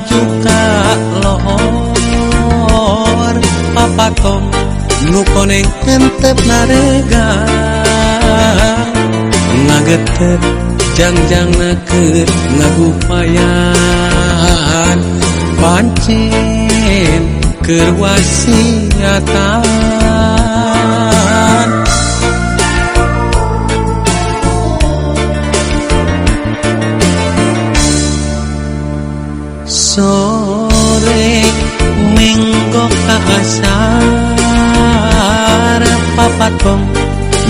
maju ka lohor papatong nu koneng hentep naregang ngageter jangjangna keur ngagupayan pancen keur wasiatan. Sore menggok ka asar papatong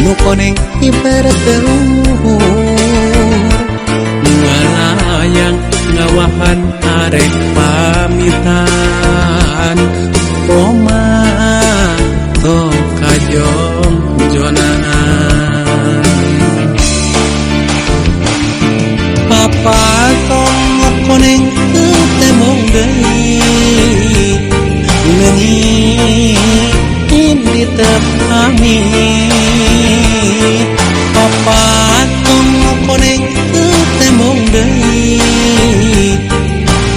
nu koneng hiber teluhur ngalayang ngawahan arek pamitan koma tong kajongjonan papatong nu koneng temong deui leungit ini teu pamit papatong nu koneng temong deui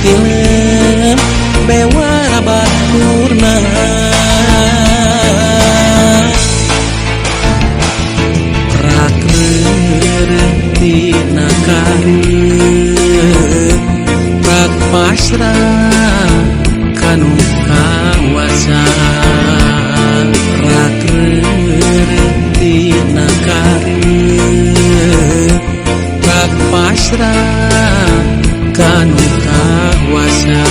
tilem bewara baturna rak reureuh tina kareut rak pasrah kanu kawasa rak reureuh tina kareut rak pasrah kanu kawasa.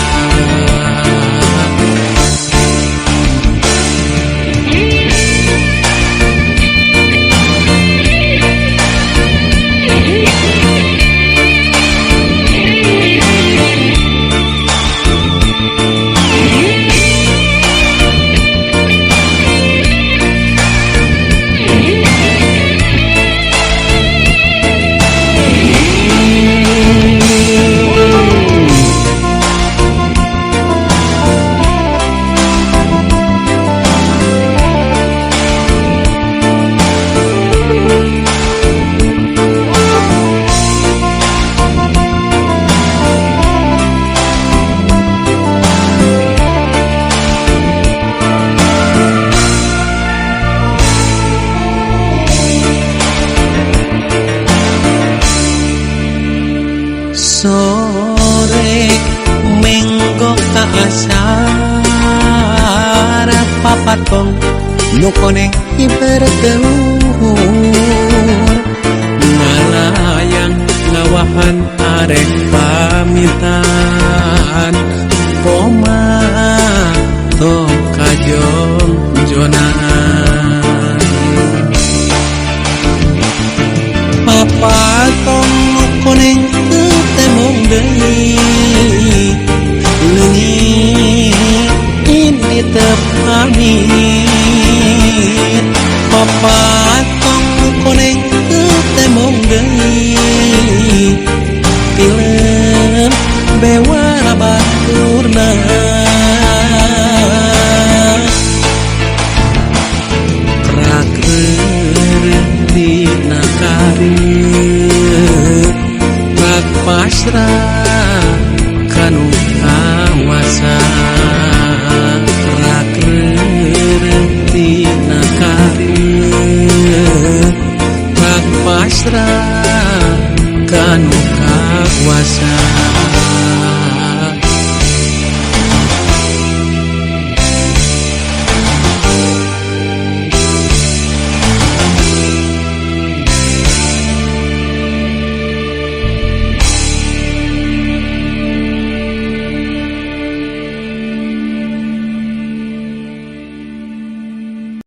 Sore menggok ka asar papatong nu koneng hiber teluhur ngalayang ngawahan arek pamitan koma tong kajongjonan papatong nu koneng temong deui leungit ini teu pamit papatong nu koneng temong deui tilem bewara baturna rak reureuh tina kareut rak pasrah kanu kawasa rak reureuh tina kareut rak pasrah kanu kawasa.